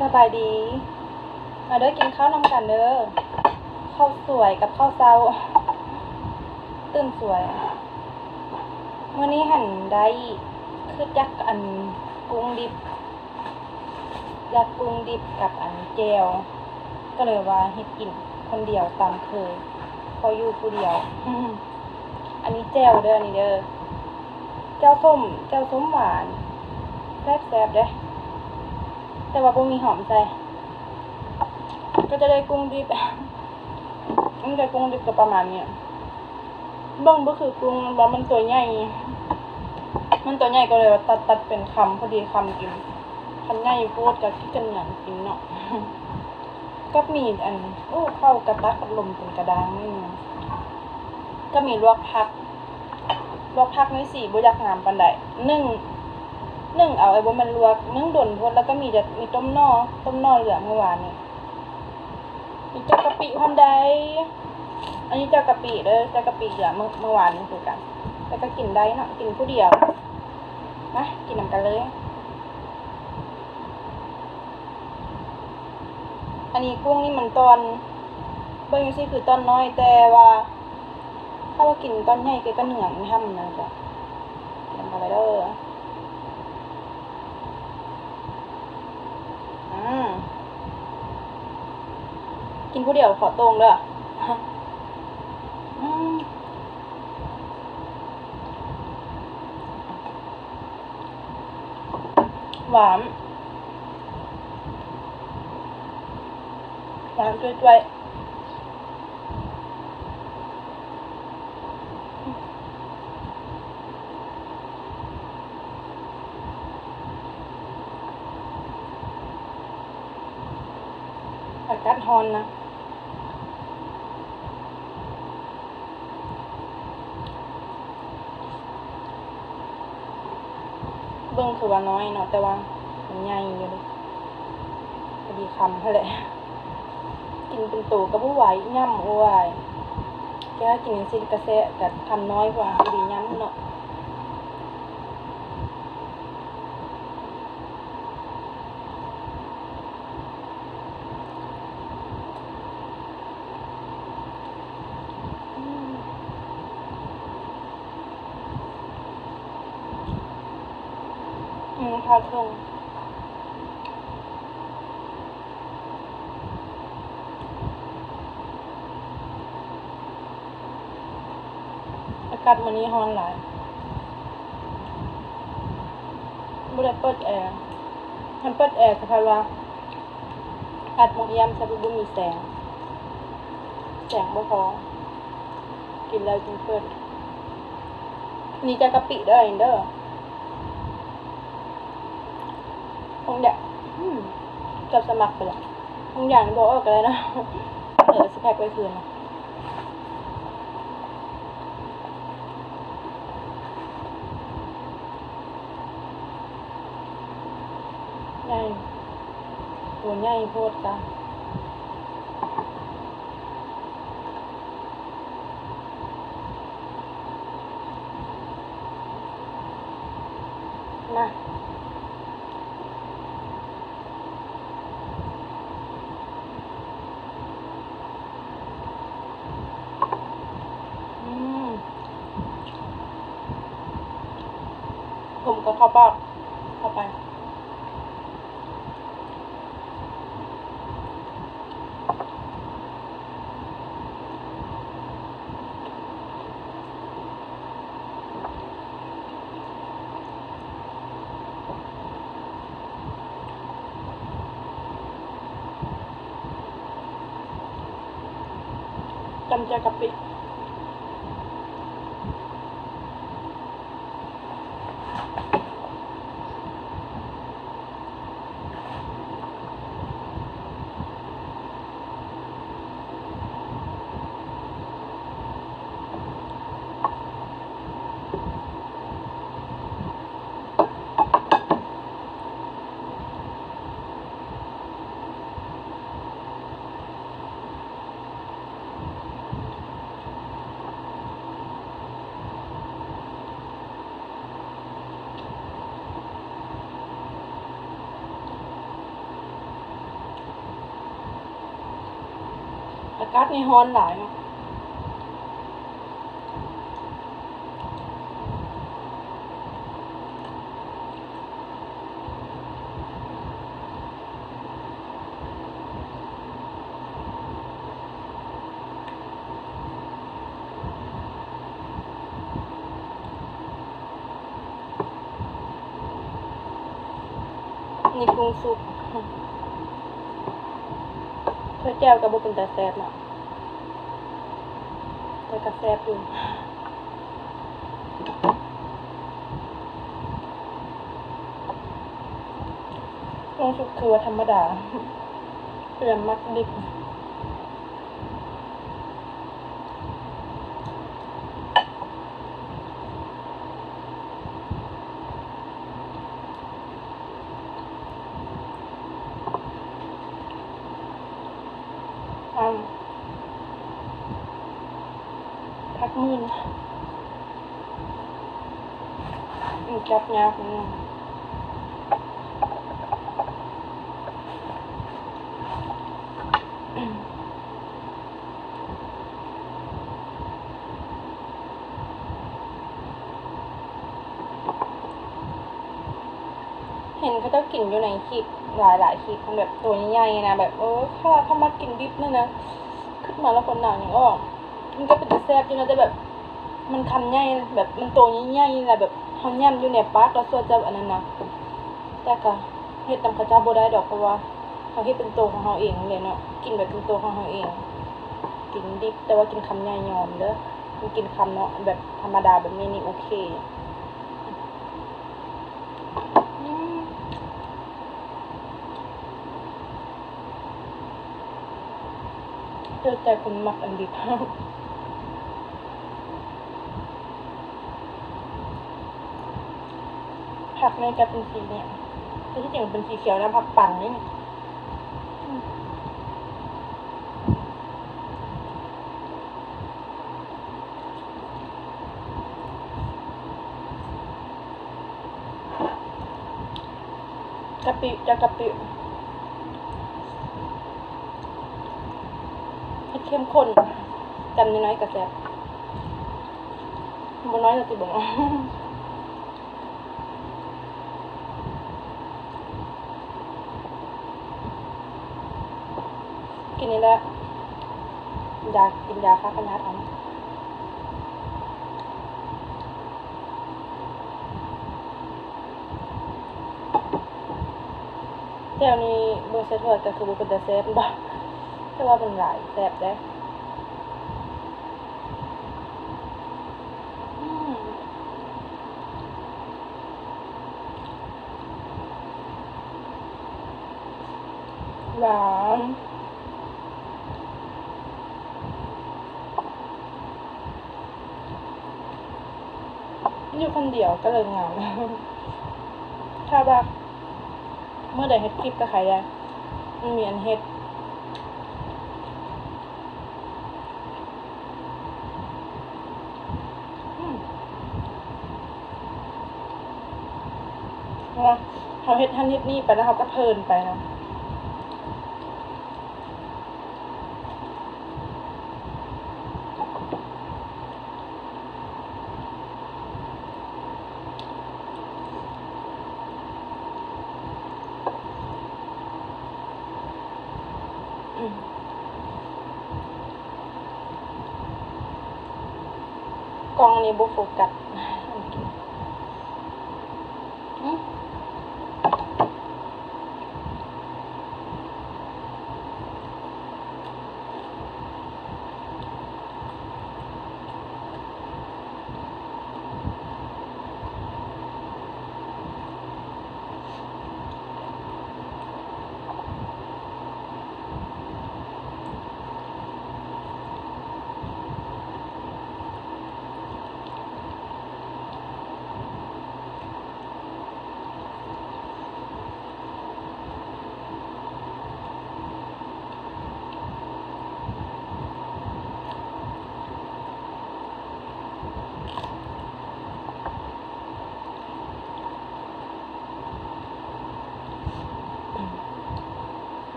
ສະບາຍດີ ມາເດີ ກິນເຂົ້ານຳກັນເດີ ເຂົ້າສວຍກັບເຂົ້າເຊົ້າ ຕື່ນສວຍ. ມື້ນີ້ຫັ້ນໄດ້ ຄຶດຢາກອັນ ກຸ້ງດິບ ຢາກກຸ້ງດິບກັບອັນແຈ່ວ ກໍເລີຍວ່າເຮັດກິນຄົນດຽວຕາມເຄີຍ ເພາະຢູ່ຜູ້ດຽວ. ອັນນີ້ແຈ່ວເດີ ອັນນີ້ເດີ ແຈ່ວສົ້ມ ແຈ່ວສົ້ມຫວານ ແຊບໆເດ້ ແຕ່ວ່າບໍ່ມີຫອມໃສ່ ກໍຈະໄດ້ກຸ້ງດິບ ມັນຈະກຸ້ງດິບກໍປະມານນີ້ ເບິ່ງບໍ່ຄືກຸ້ງ ວ່າມັນຕົວໃຫຍ່ ມັນຕົວໃຫຍ່ກໍເລີຍວ່າຕັດ ຕັດເປັນຄຳ ພໍດີຄຳກິນ ຄັນໃຫຍ່ໂພດກໍຂີ້ກະເໜືອງກິນເນາະ. ກັບໝີ່ອັນ ໂອ້ ເຂົ້າກະຕັກລົມເປັນກະດາງໜ້ອຍໜຶ່ງ ກໍມີລວກຜັກ ລວກຜັກນີ້ສີບໍ່ຢາກງາມປານໃດ ໜຶ້ງ ໜຶ້ງເອົາ ເອີ ບໍ່ແມ່ນລວກ ໜຶ້ງດົນໂພດ ແລ້ວກໍມີແຕ່ ມີຕົ້ມໜໍ່ ຕົ້ມໜໍ່ເຫຼືອມື້ວານນີ້ ມີເຈົ້າກະປິພ້ອມໃດ ອັນນີ້ເຈົ້າກະປິເດີ ເຈົ້າກະປິເຫຼືອມື້ ມື້ວານນີ້ຄືກັນ ແລ້ວກໍກິນໄດ້ເນາະ ກິນຜູ້ດຽວ ມາ ກິນນຳກັນເລີຍ. ອັນນີ້ກຸ້ງນີ້ມັນຕອນ ເບິ່ງຈັ່ງຊີ້ຄືຕອນນ້ອຍ ແຕ່ວ່າຖ້າວ່າກິນຕອນໃຫຍ່ກໍ ກໍເໜືອງຫ້ຳນະ ກໍກິນນຳກັນເລີຍເດີ. ອືມ ກິນຜູ້ດຽວຂໍໂຕ່ງເດີ ອືມ. ຫວານ ຫວານຈ້ວຍໆ ອາກາດຮ້ອນນະ. ເບິ່ງຄືວ່ານ້ອຍເນາະ ແຕ່ວ່າມັນໃຫຍ່ຢູ່ເດ ພໍດີຄຳຫັ້ນແຫຼະ ກິນເປັນໂຕກໍບໍ່ໄຫວ ຫຍ້ຳ ໂອ້ຍ ແກກິນຈັ່ງຊີ້ກະແຊະ ກະຄຳນ້ອຍ ພໍດີຫຍ້ຳເນາະ. ອືມ ອືມ ພາເຄື່ອງ ອາກາດມື້ນີ້ຮ້ອນຫຼາຍ ບໍ່ໄດ້ເປີດແອ ຄັນເປີດແອສະພັດວ່າ ອັດໝົດຢ້ຳຊະ ບໍ່ມີແສງ ແສງບໍ່ພໍ ກິນແລ້ວຈຶ່ງເປີດ. ນີ້ຈະກະປິເດີ ເດີ ຄົງຢາກ ອືມ ເກືອບສະໝັກໄປແລ້ວ ຄົງຢາກນີ້ບໍ່ອອກກໍໄດ້ເນາະ ເອີ ຊິແພັກໄວ້ຄືນ. ໃຫຍ່ ໂຕໃຫຍ່ໂພດກະ ມາ. ອືມ ຜົມກໍເຂົ້າປາກ ເຂົ້າໄປ. ຕຳແຈ່ວກະປິ. ອ ອາກາດນີ້ຮ້ອນຫຼາຍເນາະ. ນີ້ກຸ້ງສຸກ ຖ້ວຍແຈ່ວກໍບໍ່ເປັນຕາແຊບເນາະ ແຕ່ກໍແຊບຢູ່. ລົງສຸກຄືວ່າທຳມະດາ ເພື່ອນມັກດິບ. ອ້າວ ຜັກໝື່ນ ມັນຈັບຍາກ ອືມ ເຫັນເຂົາເຈົ້າກິນຢູ່ໃນຄລິບ ຫຼາຍໆຄລິບ ແບບໂຕໃຫຍ່ໆນະ ແບບ ເອີ ຖ້າ ຖ້າມັກກິນດິບນີ້ນະ ຄຶດມາແລ້ວຄົນໜາວຍັງອອກ. ມັນກໍເປັນຕາແຊບຢູ່ເນາະ ແຕ່ແບບ ມັນຄຳໃຫຍ່ ແບບ ມັນໂຕໃຫຍ່ໆ ແລ້ວແບບ ເຮົາຫຍ້ຳຢູ່ໃນປາກ ແລ້ວສ່ວນຈະອັນນັ້ນນະ ແຕ່ກໍເຮັດນຳເຂົາເຈົ້າບໍ່ໄດ້ດອກ ເພາະວ່າເຮົາເຮັດເປັນໂຕຂອງເຮົາເອງແຫຼະເນາະ ກິນແບບເປັນໂຕຂອງເຮົາເອງ ກິນດິບ ແຕ່ວ່າກິນຄຳໃຫຍ່ຍອມເດີ້ ມັນກິນຄຳເນາະ ແບບທຳມະດາແບບນີ້ນີ້ໂອເຄ. ອືມ ຖືກໃຈຄົນມັກອັນດິບ. ຜັກນີ້ຈະເປັນສີນີ້ ແຕ່ທີ່ຈິງເປັນສີຂຽວນະ ຜັກປັງນີ້. ກະປິ ຈາກກະປິ ເຮັດເຂັ້ມຂຸ້ນ ຈຳນ້ອຍໆກໍແຊບ ບໍ່ນ້ອຍກໍຊິບໍ່ ກິນນີ້ແຫຼະ ຢາ ກິນຢາຂ້າພະຍາດເອົາ. ແຈ່ວນີ້ເບິ່ງໃສ່ຖ້ວຍກໍຄືບໍ່ເປັນຕາແຊບ ແຕ່ວ່າມັນຫຼາຍແຊບເດ້. ອືມ ຫວານ ຢູ່ຄົນດຽວກໍເລີຍເຫງົາ ຖ້າວ່າ ມື້ໃດເຮັດຄລິບກໍຂາຍໄດ້ ມັນມີອັນເຮັດ. ອືມ ເພາະວ່າເຮົາເຮັດຫັ້ນເຮັດນີ້ໄປ ແລ້ວເຮົາກໍເພີນໄປນະ. ກ້ອງນີ້ບໍ່ໂຟກັສ. ອືມ. ອ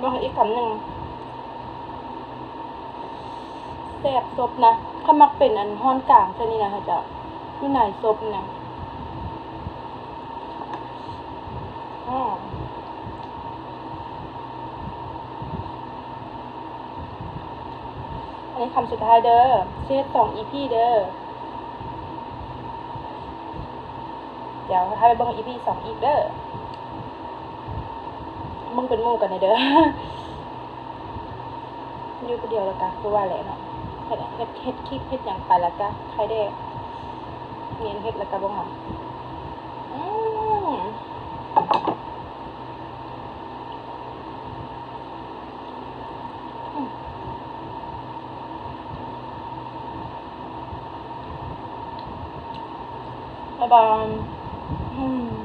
ລອງອີກຄຳໜຶ່ງ. ແຊບສົບນະ. ຂ້ອຍມັກເປັນອັນຮ້ອນກາງຊະນີ້ນະເຈົ້າ. ຢູ່ໃນສົບນະ. ອືມ. ອັນນີ້ຄຳສຸດທ້າຍເດີ. ຊິເຮັດສອງອີພີເດີ. ດຽວຖ້າໄປເບິ່ງອີພີສອງອີກເດີ. ເບິ່ງເປັນໝູ່ກັນແດ່ເດີ. ຢູ່ຜູ້ດຽວແລ້ວກະຄືວ່າແຫຼະເນາະ. ເຮັດ ເຮັດ ເຮັດຄລິບເຮັດຫຍັງໄປແລ້ວກະໄຄແດ່. ແມ່ນເຮັດແລ້ວກະບໍ່ເຫງົາ. ອືມ. ອືມ ບາຍບາຍ. ອືມ.